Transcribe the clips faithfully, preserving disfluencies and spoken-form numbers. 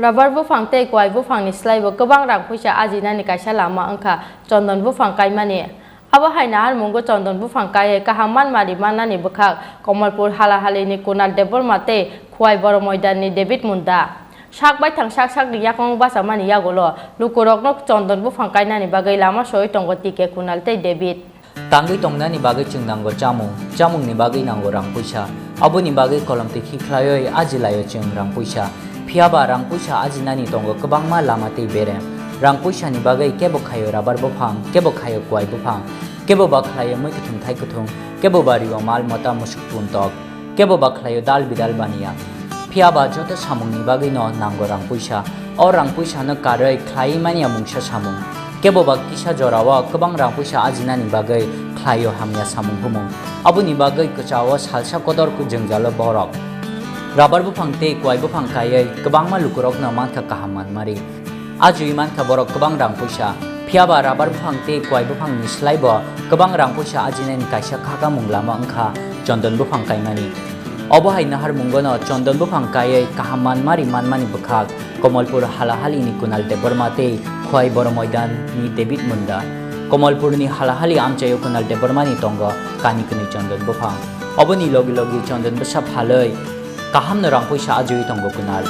Rubber buphang tei kwai buphangni slaibo kwbang rang puisa ajinani kaisa lama wngkha chondon buphang kaimani. Abo hai naharmungo chondon buphang kaiwi kaham manmari mannani bwkhak Kamalpur Halahalini Kunal Debbarma tei Khowai Boro Moidanni David Munda. Sak baithang sak sakni yakung bachamani yagulo lukurokno chondon buphang kainani bagwi lama soi tongo T K Kunal tei David. Tangwi tongnani bagwi chwng nango chamung, chamungni bagwi nango rang puisa. Aboni bagwi kolom tikhi khlaiwi ajilaio chwng rang puisa. Phiyaba rang puisa ajinani tongo kwbangma lama tei berem. Rang puisani bagwi kebo khaio rabar buphang, kebo khaio kwai buphang, kebo ba khlaio mui kuthung thai kuthung, kebo ba rio mal mota musuk puntok. Kebo ba khlaio dal bidal baniya. Phiya ba joto samungni bagwino nango rang puisa. O rang puisano karwi khlaiwi manya mungsa samung. Kebo ba kisa jorao kwbang rang puisa ajinani bagwi khlaio hamya samung humung. Aboni bagwi kwchao salsa kotor ku jwngjalo borok. Rabar buphang tei kwai buphang kaiwi kwbangma lukurokno mankha kaham manmari. Ajui mankha borok kwbang rang puisa. Phiyaba rabar buphang tei kwai buphangni slaibo kwbang rang puisa ajinani kaisa khakamung lama wngkha chondon buphang kaimani. Obo hai naharmungono chondon buphang kaiwi kaham manmari manmani bwkhak Komolpur Halahalini Kunal Debbarma tei Khowai Boro Moidanni David Munda. Komolpurni Halahali amchaio Kunal Debbarmani tongo kani kwnwi chondon buphang. Oboni logi logi chondon bwsa phalwi kahamno rang puisa ajui tongo Kunal.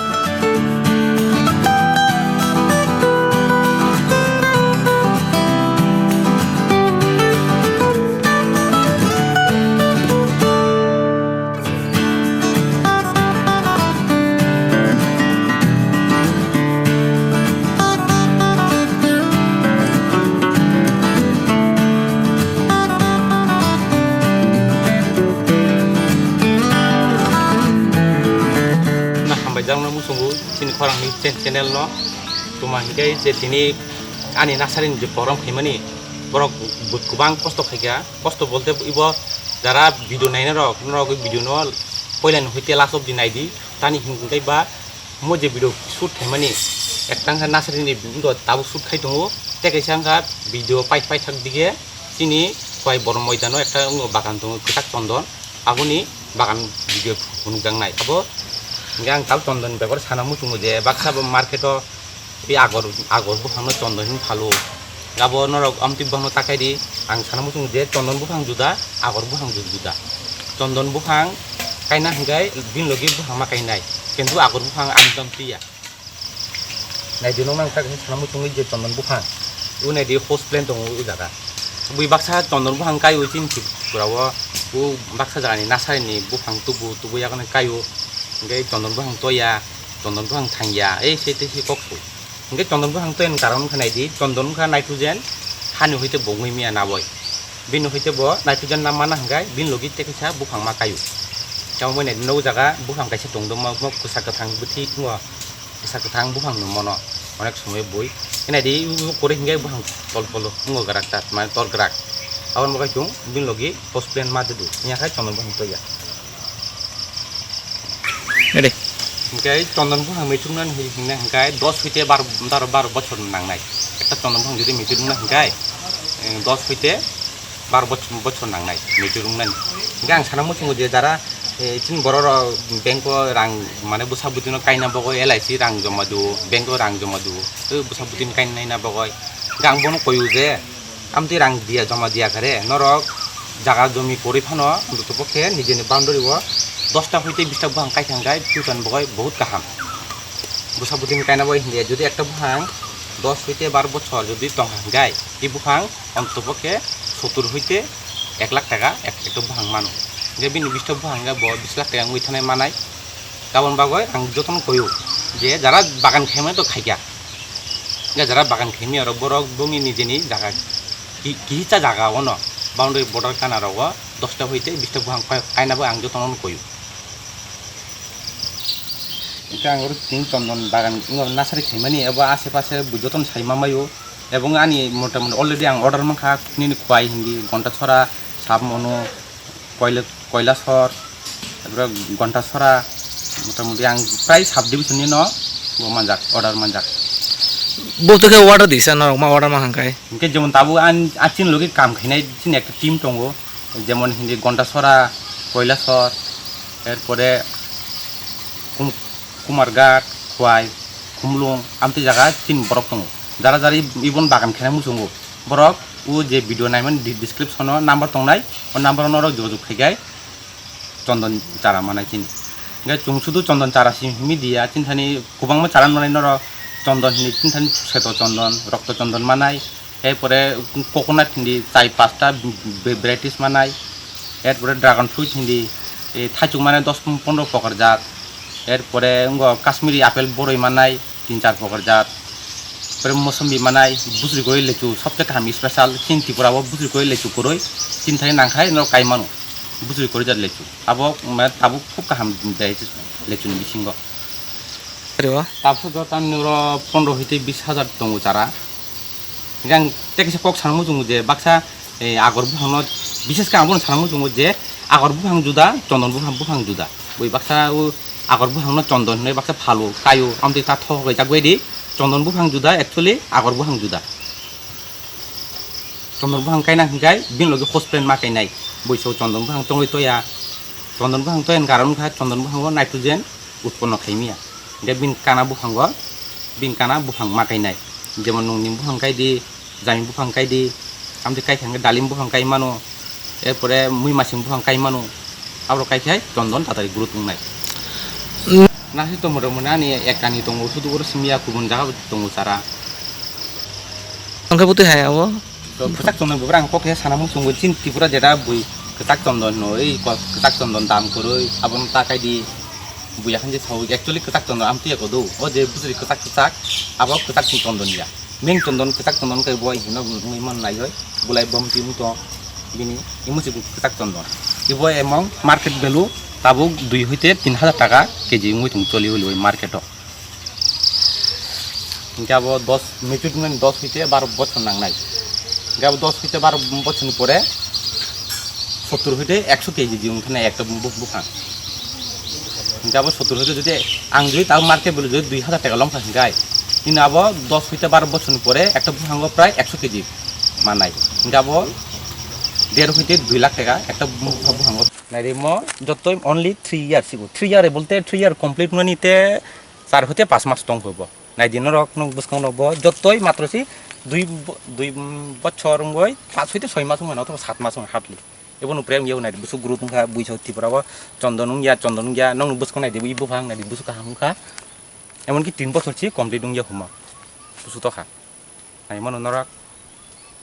Na hambai jakno muchungo chini khorangni chen-, channel no. Tuma hinkhe je tini ani nasarini je program khaimani borok bo-, kwbang kosto khaikha. Kosto bolte ibo jara video nainai rok, norok video no poilani hoite last obdi naidi. Tani hinkhe ba mo je video shoot khaimani ekta wngkha nasarini video tabuk shoot khai tongo. Tei kaisa wngkha video pai paithak dige chini Khowai Boro Moidano ekta wngkha bagan tongo kwchak chondon. Aboni bagan video phunukjaknai. Abo hinkhe ang tabuk chondon ni bepar sana muchungo je baksa bo market o Tei agor, agor buphangno chondon hwnwi phalo. Abo norok amtwi buphangno takai di, ang sana muchungo je chondon buphang juda, agor buphang ju-, juda. Chondon buphang kaina hwnkhe bini logi buphang ma kainai, kintu agor buphang ang tong piya. Naidi nokno ang tak sana muchungwi je chondon buphang, o naidi house plant tongo o jaga. Bui baksa chondon buphang kai o chini Tripura o, o baksa jagani nasari ni buphang tubu, tubu yakhwno kai o, hwnkhe chondon buphang toya. Chondon buphang thangya, ei se tei se kok su. Hwnkhe chondon buphang toyani karon wngkha naidi, chondon wngkha nitrogen, hani hoite bo wngwi manya naboi. Bini hoite bo nitrogen na mana hwnkhe bini logi tei kaisa buphang ma kaio. Tamo bai naidi, o jaga buphang kaisa tongdo, mo, mo kwsa kwthang bwtwi wngo, kwsa kwthang buphang no mono onek somoi bui. Naidi, o, o kwrwi hwnkhe buphang tol polo wngo, grak ta, mane tor grak. Aboni bagwi chwng bini logi house plant ma dudu, yakhai chondon buphang toya. Ready. Hingke chondon buphang mechuknani hinna hingke dos hoite bar, bar, baro bochor nangnai. Ekta chondon buphang jodi mechukna hingke, eh, dos hoite baro boch-, bochor nangnai mechuknani. Hingke ang sana muchungo je jara, eh, chini borok rok bank o rang mane bwsa bwtwino kaina bagwi L I C rang joma do, bank o rang joma do, eh, bwsa bwtwino kaina bagwi. Hingke ang bono koyo je, Amtwi rang diya, joma diya khe re, norok jaga jomi kwrwi phano, ontotopokhe nijeni boundary o dosta hoite bista buphang kaithang khai future ni bagwi bahut kaham. Bwsa bwtwini kaina bagwi hinkhe jodi ekta buphang dos hoite bar bochor jodi tongkha hinkhe, i buphang ontotopokhe sottur hoite ek lakh taka ek, ekta buphang mano. Hinkhe bini bista buphang hinkhe bo bish lakh taka wngwi thanai manai. Aboni bagwi ang jotono koyo je jara bagan khaimani to khaikha. Hinkhe jara bagan khaimani aro borok bongni nijeni jaga ki-, kihisa jaga ono boundary border kana rogo dosta hoite bista buphang kai-, kaina bagwi ang jotono koyo. Hinkhe ang oro tini chondon bagan wngkha nasari khaimani abo ashe pashe bo jotono sai ma maio. Ebong ani mota moti already ang order mankha nini Khowai hindi Gontasora, Sabmono, Koila-, Koilasor, taporey Gontasora, mota moti ang prai sub division ni no bo manjak, order manjak. Bo to khe order disa norok ma order mankha khai. Hinkhe jemon tabuk ang, ang chini logi kam khainai chini ekta team tongo, jemon hindi Gontasora, Koilasor, erpore Kum-, Kumarghat, Khowai, Khumlung, amtwi jaga chini borok tongo. Jara jari ibon bagan khaina muchungo. Borok o je video naimani di-, description o number tongnai, o number o norok jogajog khaigai chondon chara manai chini. Hingke chwng sudu chondon chara si himi diya, chini thani kwbangma chara manai norok chondon hini, chini thani seto chondon, rokto chondon manai, er pore coconut hindi chai pasta be-, varieties manai, er pore dragon fruit hindi, eh, thaichuk manai dos pondro prokar jat, er pore wngkha Kashmiri apple boroi manai tin char prokar jat, pore mosombi manai, bujri koi lechu sobse kaham special, chini Tripura o bujri koi lechu kwrwi, chini thani nangkhai norok kai mano, bujri koi jat lechu, abo, mm, tabuk khub kaham varieties lechu ni bisingo. Tabuk do tan nuro pondro hite bis hajar tongo chara. Hingke ang tei kaisa kok sana muchungo je baksa, eh, agor buphangno, bises khe ang bono sana muchungo je agor buphang juda, chondon buphang, buphang juda. Bui baksa o agor buphangno chondon hinwi baksa phalo, kaio, amtwi ta thok bai jak bai di. Chondon buphang juda, actually agor buphang juda. Chondon buphang kaina hingkai bini logi host plant ma kainai. Bui so chondon buphang tongwi toya. Chondon buphang toya ni karon wngkha chondon buphango nitrogen utponno khaimya. Hingke bini kana buphango, bini kana buphang ma kainai. Jemon nungni buphang kai di, jami buphang kai di, amtwi kai khe hingke dalim buphang kai mano, erpore mui masing buphang kai mano. Aboro kai khe chondon tatari growth wngnai. Nasi tongmo rok mani ani ekani tongo, sudu oro simiya kubun jaga bo tongo chara. Hingke bwtwi hai abo? To kwchak chondon bwbrang kok khe sana muchungo chini Tripura jeta bui kwchak chondon no, ei ko-, kwchak chondon dam kwrwi, abono ta kai di. Buya khan je sao, actually kwchak chondon amtwi ya kodo. O je bujri kwchak kwchak, abo kwchak chondon ya. Main chondon kwchak chondon kai bo hino wngwi man nai hoi. Bulai bom ti wng tong bini, imo se kwchak chondon. Ibo emong market value tabuk dui hoite tin hajar taka K G wngwi tong choli holi market o. Hingke abo dos, mature wngmani dos hoite baro bochor nangnai. Hingke abo dos hoite baro bochorni pore sottur hoite ekso K G di wngkha ekta bu-, buphang. Hingke abo sottur hoite jodi ang jodi tabo market value jodi dui hajar taka longkha hingkai, hino abo dos hoite baro bochorni pore ekta buphango prai ekso K G mannai. Hingke abo der hoite dui lakh taka ekta bu-, buphango. Nairimo jotoi only three years sibo. Three year bolte three year complete wngmani te char hoite pas mas tong khe bo. Nai di norok, nok bwskango no bo jotoi matro si dui bo-, dui, mm, bochor wngoi pas hoite soi mas wngmano othoba sat mas wngmano hardly. Ebo no prai wngya nai di, busu group wngkha buiso Tripura o chondon wngya, chondon wngya, nokni bwskango nai di, bui buphang nai di, busu kaham wngkha. Emon ki tin bochor si complete wngya huma. Busu tokha. Nai mano norok.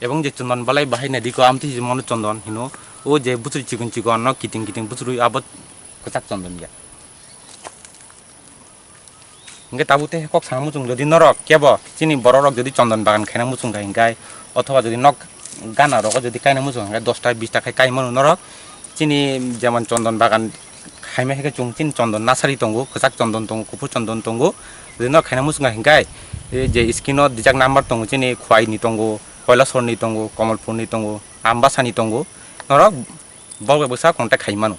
Ebong je chondon balai bahai nai di ko amtwi si mano chondon hino. O je buchuri chikon chikon no kiting kiting buchuri abo kwchak chondon ya. Hingke tabuk tei kok sana muchung jodi norok kebo chini borok rok jodi chondon bagan khaina muchung kha hingkai othoba jodi nok gana rogo jodi kaina muchung hingkai dosta bista khai kai mano norok chini jemon chondon bagan khaima hingke chwng chini chondon nasari tongo, kwchak chondon tongo, kuphur chondon tongo, jodi norok khaina muchung kha hingkai je screen o dijak number tongo chini Khwai ni tongo, Koilasor ni tongo, Kamalpur ni tongo, Ambasa ni tongo, norok. Bo bai bwsa contact khai mano.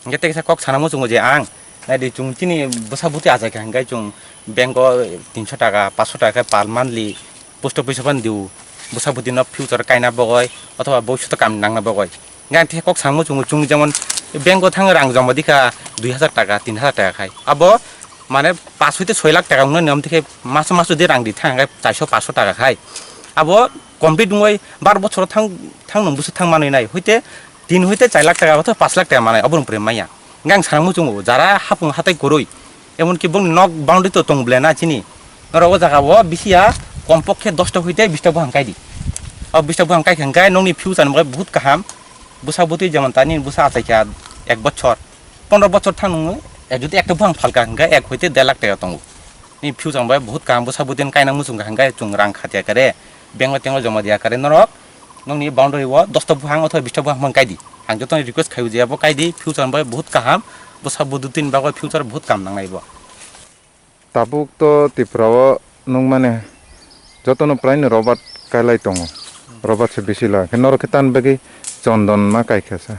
Hingke tei kaisa kok sana muchungo je ang, nai di chwng chini bwsa bwtwi achai kha hingke chwng bank o tinso taka, paanso taka khe per monthly post office o phano diu. Bwsa bwtwi no future kaina bagwi othoba bwswk kam nangna bagwi. Hingke ang tei kok sana muchungo chwng jemon bank o thang rang joma di kha dui hajar taka, tin hajar taka khai. Abo mane paanso hoite soi lakh taka wngna niyom, tei khe maso maso de rang di thang khe charso paanso taka khai. Abo complete wngwi bar bochor thang, thang nung bwswk thang manwi nai. Hoite tin hoite char lakh taka, othoba paanch lakh taka manai, oborok pore maya. Hingke ang sana muchungo, jara hapung hatai kwrwi, emon ki bongni nok boundary to tong ble na chini. Norok o jaga o bisi ya, kompok khe dosta hoite bista buphang kai di. O bista buphang kai khe hingke nokni future ni bagwi bahut kaham. Bwsa bwtwi jemon tani bwsa achai kha ek bochor, pondro bochor thang nung, eh, jodi ekta buphang phalka hingke ek hoite der lakh taka tongo. Ni future ni bagwi bahut kaham, bwsa bwtwi kaina muchung kha hingke chwng rang khatia kare, bank o tengo joma dia kare norok. Nokni boundary o dosta buphang othoba bista buphang phang kaidi. Ang jotono request khaio je abo kaidi, future ni bagwi bahut kaham, bwsa bwdwtwini bagwi future bahut kaham nangnai bo. Tabuk to Tripura o nukmani jotono praino rubber kailai tongo, rubber se bisi lai khe norok khe tan bagwi chondon ma kaikha sa.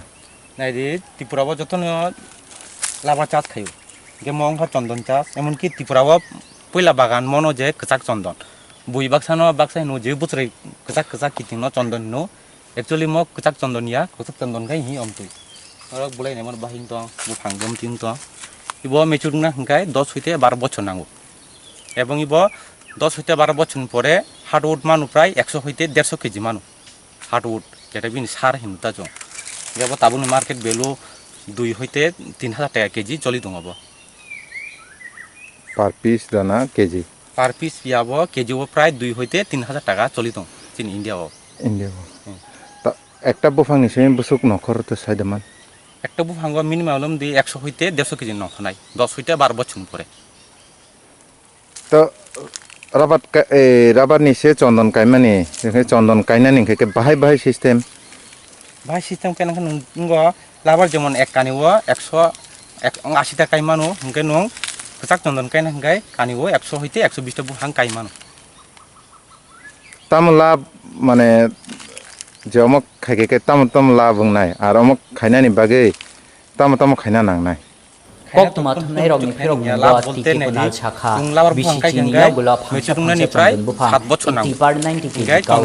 Naidi, Tripura o jotono rubber chas khaio, hingke mo wngkha chondon chas, emonki Tripura o puila bagan mono je kwchak chondon. Bui baksa no baksa hino je bwchwrwi kwchak kwchak kiting no chondon hino. Actually mo kwchak chondon ya, kwchak chondon khai hi omtwi. Norok bulai naimano bahing tong, buphang jom tin tong. Ibo mature wngna hingkai dos hoite baro bochor nango. Ebong ibo dos hoite baro bochorni pore hardwood manu prai ekso hoite derso keji manu. Hardwood, jeta bini sar hinwi ta chwng. Jebo tabukni market value dui hoite tin hajar taka keji choli tongo bo. Per piece da na keji? Per piece ya bo keji o prai dui hoite tin hajar taka choli tong chini India o. India o. Hmm. Ta ekta buphangni simi busuk nokhor to saidaman? Ekta buphango minimum olomdi ekso hoite derso keji nongkhornai, dos hoite baro bochorni pore. To rabar ka-, eh, rabar ni se chondon kaimani, hingke chondon kainani hingke bahai bahai system. Bahai system kainang khe nwng, nwng o labar jemon ek kani o ekso, ek, asi ta kai mano, hingke nwng kwchak chondon kaina hingke kani o ekso hoite ekso bis ta buphang kai mano. Tamo lab, mane, je omo khaikhe khe tamo tamo lab wngnai, ar omo khainani bagwi tamo tamo khaina nangnai. Koktwma thumnairokni phirokmungo tiki kunal sakha, bisi chini yagulo phangsa phangsa chondon buphang, eighty per ninety keji kao.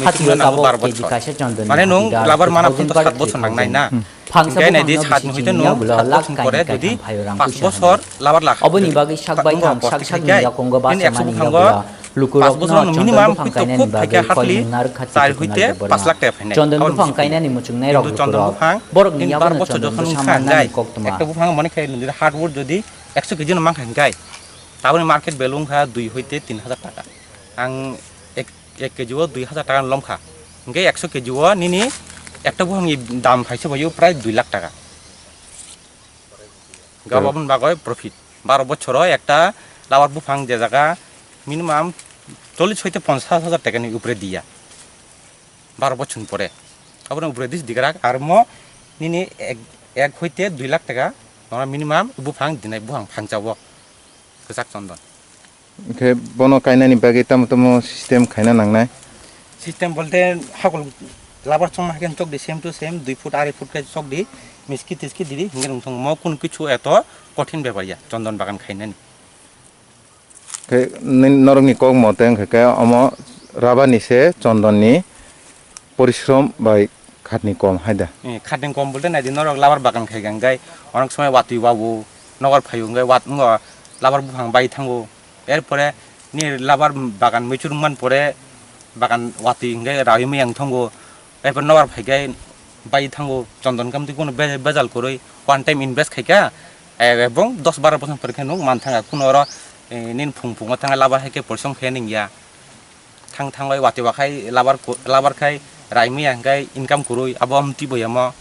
Hatio tabuk keji kaisa chondon ni hadi dam two thousand per kg. Phangsa buphangno bisi chini yagulo lakh kainwi kaitham phaio rang puisa hwnwi. Oboni bagwi sak baithang sak sakni yakungo bachamani yagulo lukurokno chondon buphang kainani bagwi koimung narwkha tiki kunal borno. Chondon buphang kainani muchungnairok lukurok, borokni yagulo chondon bwsa mannani koktwma. Ekta buphang mani khe nini hardwood jodi ekso keji no mankha hingkai, taboni market value wngkha dui hoite tin hajar taka. Ang ek, ek keji o dui hajar taka lomkha. Hingke ekso keji o nini ekta buphangni dam phaisa bai o prai dui lakh taka. Gabo aboni bagoi profit. Baro bochoro ekta labar buphang je jaga minimum chollish hoite ponchash hajar taka ni upre diya. Baro bochorni pore. Aboni upre dis digrak ar mo nini ek, ek hoite dui lakh taka nora minimum buphang dinai buphang phangcha o kwchak chondon. Hingke bono kainani bagwi tamo tamo system khaina nangnai? System bolte hakol labar chongma hakhe chokdi same to same dui foot arai foot khe chokdi miski tiski didi hingke nwng thung mo kun kichu eto kothin bepar ya chondon bagan khainani. Khe norokni kok mote wngkha khe omo rabar ni se chondon ni porishrom bai khatni kom hai da. Eh, khatni kom bolte naidi norok labar bagan khai hingkai onek somoi watwi wabo nogar phaio hingkai wat wngo labar buphang bai thango. Erpore ni labar bagan muichur man pore bagan watwi hingkai rawi miyang thango. Erpore nogar phaikai bai thango chondon kamtwi kuno be-, bejal kwrwi one time invest khaika, eh, ebong dos baro bosong pore khe nwng man thanga kuno oro, eh, nini phung phungo thanga labar hai khe porisrom khe ningya. Thang thang bai watwi wakhai labar ko-, labar khai rai maya hingkai income kwrwi abo amtwi boyamo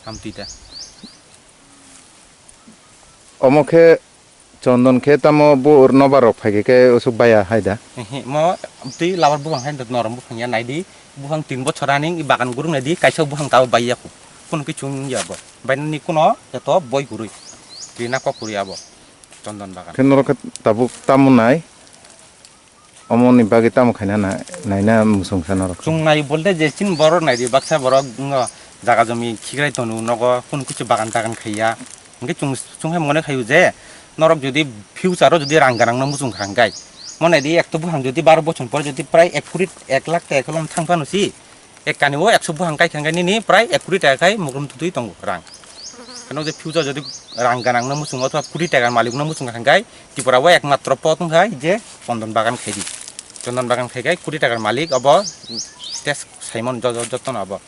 amtwi da. Omo khe chondon khe tamo bo nobar rok phai khe khe usuk baya hai da? Ehe, mo twi labar buphang hai da norom buphang ya naidi buphang tin bochor ani bagan gurung naidi kaisa buphang tabo bai ya kho. Kun kichung ya bo. Bainani kuno eto boi kwrwi. Twi na kok kwrwi abo. Chondon bagan. Khe norok khe tabuk tamo nai? Omoni bagwi tamo khaina na-, naina muchungsa norok? Chwng nai bolte je chini borok naidi baksa borok wngkha jaga jomi khigrai tonu nogo kunu kichu bagan tagan khaiya. Hwnkhe chwng, chwng hai mone khaio je norok jodi future o jodi rang gwnang no muchung kha hwnkhe mo naidi ekto buphang jodi baro bochor pore jodi prai ek kuri ek lakh ta ekolom thang phano si. Ek kani o ekso buphang kai kha hwnkhe nini prai ek kuri taka khai mukrum tutui tongo rang. Ano je future jodi rang gwnang no muchungo othoba kuri taka malik no muchung kha hwnkhe Tripura o ekmatro pot wngkha je chondon bagan khai di. Chondon bagan khai khai kuri takar malik obo test saimon jo-, jo-, jotono obo.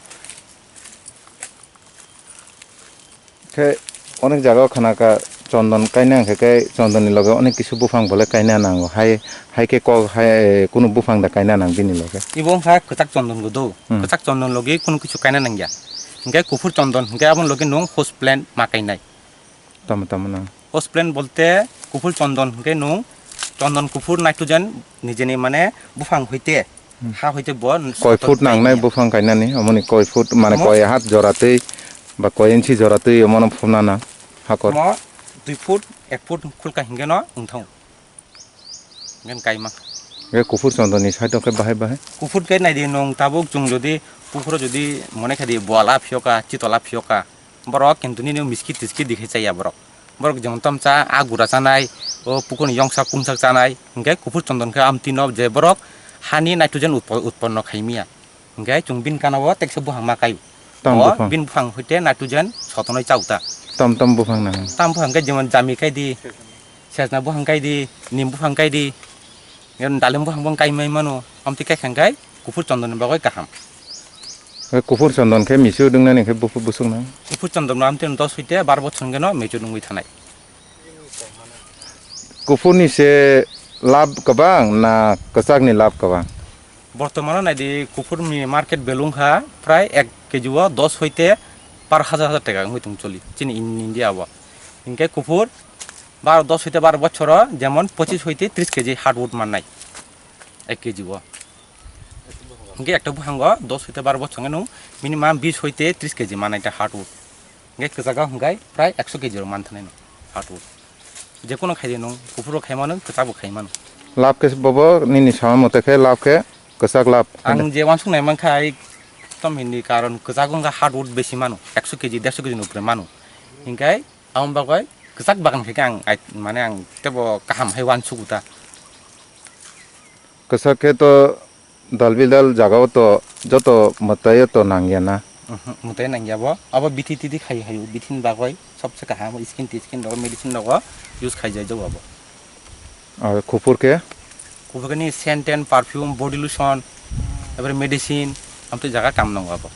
Khe onek jaga o khana kha chondon kaina hwnkhe khe chondon ni loge onek kisu buphang bole kaina nango. Hai, hai khe kok hai, kunu buphang da kaina nang bini loge. Ibo wngkha kwchak chondon go do. Hmm. Kwchak chondon logi kunu kisu kaina nangya. Hwnkhe kuphur chondon hwnkhe aboni logi nwng house plant ma kainai. Tamo tamo nang. House plant bolte kuphur chondon hwnkhe nwng chondon kuphur nitrogen nijeni mane buphang hoite Hmm. Ha hoite bo koi foot nangnai buphang kainani, omoni koi foot, mane koi hat jora twi ba koi inchi jora twi omono phunana hakor. Mo dui foot, ek foot khulka hingeno wngthang. Ngen kaima. Ge kuphur chondoni side o khe bahai bahai. Kuphur khe naidi nwng tabuk chwng jodi pukhuro jodi mone khe di bola phiyoka, chitola phiyoka. Borok kintu nini miski tiski dikhe chaya borok. Borok jemon tamo cha, a gura chanai, o pukurni yongsa kungsak chanai, hingke kuphur chondon khe amtwi no je borok hani nitrogen utpo-, utponno khaimya. Hingke chwng bini gana o teksa buphang ma kaio. Tam buphang. Bini buphang hoite nitrogen sotonoi chao ta. Tam tam buphang nang. Tam buphang khe jemon jami khai di, Sejna buphang kai di, nim buphang kai di, dalim buphang bo kai mai mano, amtwi kai kha hwnkhe kuphur chondon ni bagwi kaham. Kuphur chondon khe misu dwngnani khe buphur busuk nang. Kuphur chondon no amtwi dos hoite bar bochor hwnkhe no misu dwngwi thanai. Kuphur ni se lab kwbang na kwchak ni lab kwbang? Bortomano naidi kuphur ni market value wngkha prai ek K G o dos hoite bar hajar hajar taka wngwi tong choli chini in India o. Hinkhe kuphur bar dos hoite bar bochoro jemon pochis hoite tris K G hardwood mannai ek K G o. Hinkhe ekta buphango dos hoite bar bochor wngkhe nwng minimum bis hoite tris K G mannai ta hardwood. Hinkhe kwchak o hinkhe prai ekso K G rok manthanai no hardwood. Jekono khaidi nwng kuphur bo khai mano, kwchak bo khai mano. Lab khe bobo nini sama mote khe lab khe kwchak lab. Ang je wansuk nai mankha ai tom hindi karon kwchak wngkha hardwood besi mano, ekso K G, derso K G ni upre mano. Hinkhe aboni bagwi kwchak bagan khe ang ai, mane ang tebo kaham hai wansugo ta. Kwchak khe to dal bidal jaga o to joto mwtai o to nangya na. Mhm, mwtai nangya bo. Abo bithi tithi khai hai, bithi ni bagwi sobse kaham skin tiskin rogo medicine rogo use khai jai jago abo. Ar kuphur khe? Kuphur khe ni scent and perfume, body lotion, ebare medicine, amtwi jaga kam nango abo.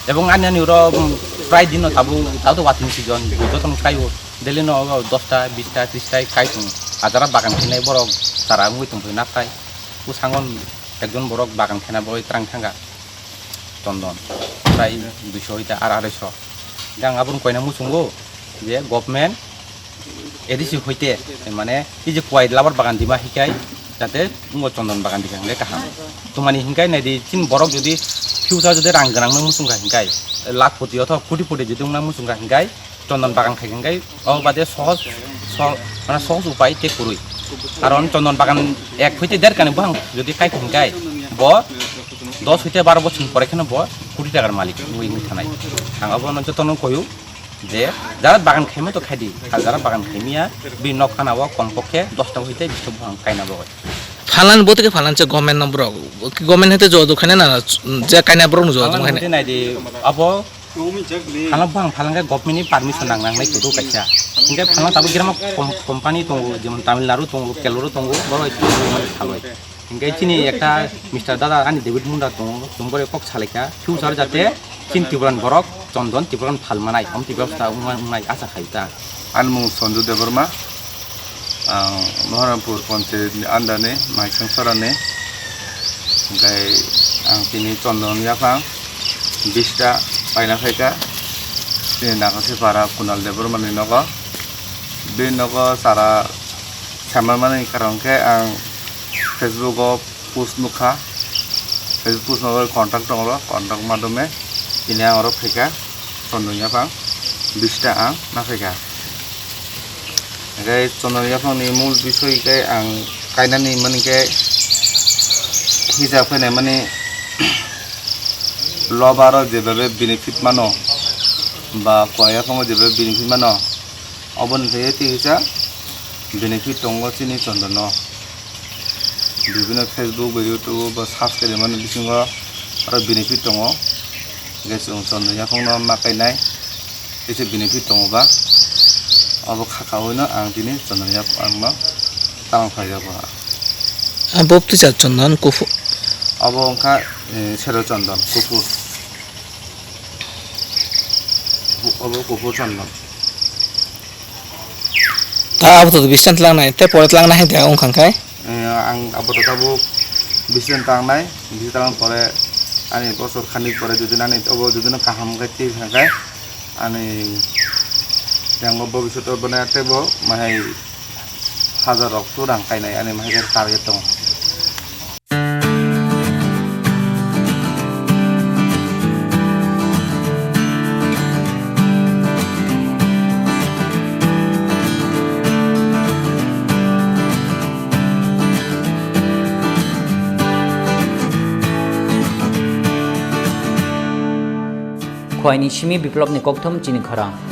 Ebong ani ani oro, um, prai dino tabuk, tabuk watwi season, jotono kaio, daily no obo dosta, bista, trista kai tongo. Ajara bagan khenai borok chara wngwi tongphai naphai. Bwskango ekjon borok bagan khena bo twrang thangkha. Chondon, prai duiso hoite ar araiso. Jang aboni koina muchungo je government A D C hoite, mane, ei je kuai labar bagan dima hikai, jate wngbo chondon bagan dikha hwnle kaham. Tumani hinkai naidi, chini borok jodi future jodi rang gwnang nang muchungkha hinkai, lakh poti othoba koti poti jodi wngna muchungkha hinkai, chondon bagan khai hinkai, o bade sohoj, so-, mane, sohoj upai tei kwrwi. Karon chondon bagan ek hoite der kani buphang jodi kai hinkai, bo dos hoite baro bochor pore kheno bo koti takar malik wngwi wngwi thanai. Ang abono jotono koyu. Je jara bagan khaima to khaidi, ar jara bagan khaimiya, bini nok khana o kom pokhe dosta hoite bisto buphang kaina bagwi. Phalan bo tike phalan se government no borok, government hete joduk khaina na, je kaina borok no joduk Phalan khaina. Hoite naidi, abo phalan buphang phalan khe government ni permission nang nangnai kudu kaisa. Hinkhe phalan tabuk grama kom-, company tongo, jemon Tamil Nadu tongo, Kerala tongo, borok hai phaloi. Hinkhe chini ekta Mister Dada ani David Munda tongo, chwng bai kok salaikha, future jate chini Tripura ni borok chondon Tripura ni phal manai, amtwi bebosta wngma-, wngnai acha khai ta. Ani mung Sanju Debbarma, ang Moharanpur Panchayat ni under ni Maisang Sora ni, hinkhe ang tini chondon yaphang bista paina phaikha, chini Nakasi Para Kunal Debbarma ni nogo, bini nogo chara Saimannani karon khe ang Facebook o post nukha, Facebook post no contact tongo, contact madhyome tini ang oro phaikha, chondon yaphang bista ang naphaikha. Hingkhe chondon yaphangni mul bisoi khe ang kainani hwnmani khe hija phainai mani lobar o jebabe benefit mano ba kua yaphango jebabe benefit mano, oboni khe tei kisa benefit tongo chini chondon no. Bibino Facebook bai YouTube bo search khaimani bisingo aro benefit tongo. Hingkhe chwng chondon yaphangno ma kainai, tei se benefit tongo ba. Obo kha kaui no ang tini chondon yaphangno tamo khlai jago. Abo bwtwi sa chondon kuphur. Obo wngkha, eh, sero chondon kuphur. Bu-, obo kuphur chondon. Ta abo to bistan tlangnai, tei pore tlangnai hai de wngkha khe? Eh, ang abo to tabuk bistan tangnai, bistan tangna pore ani bosor khanik pore jodi nani obo jodi no kaham khe twi kha khe ani yango bobisot o bwna teibo mahai hajar rok to rang kainai ani mahai target tongo. Phoini simi biplopni kokthum chini khorang.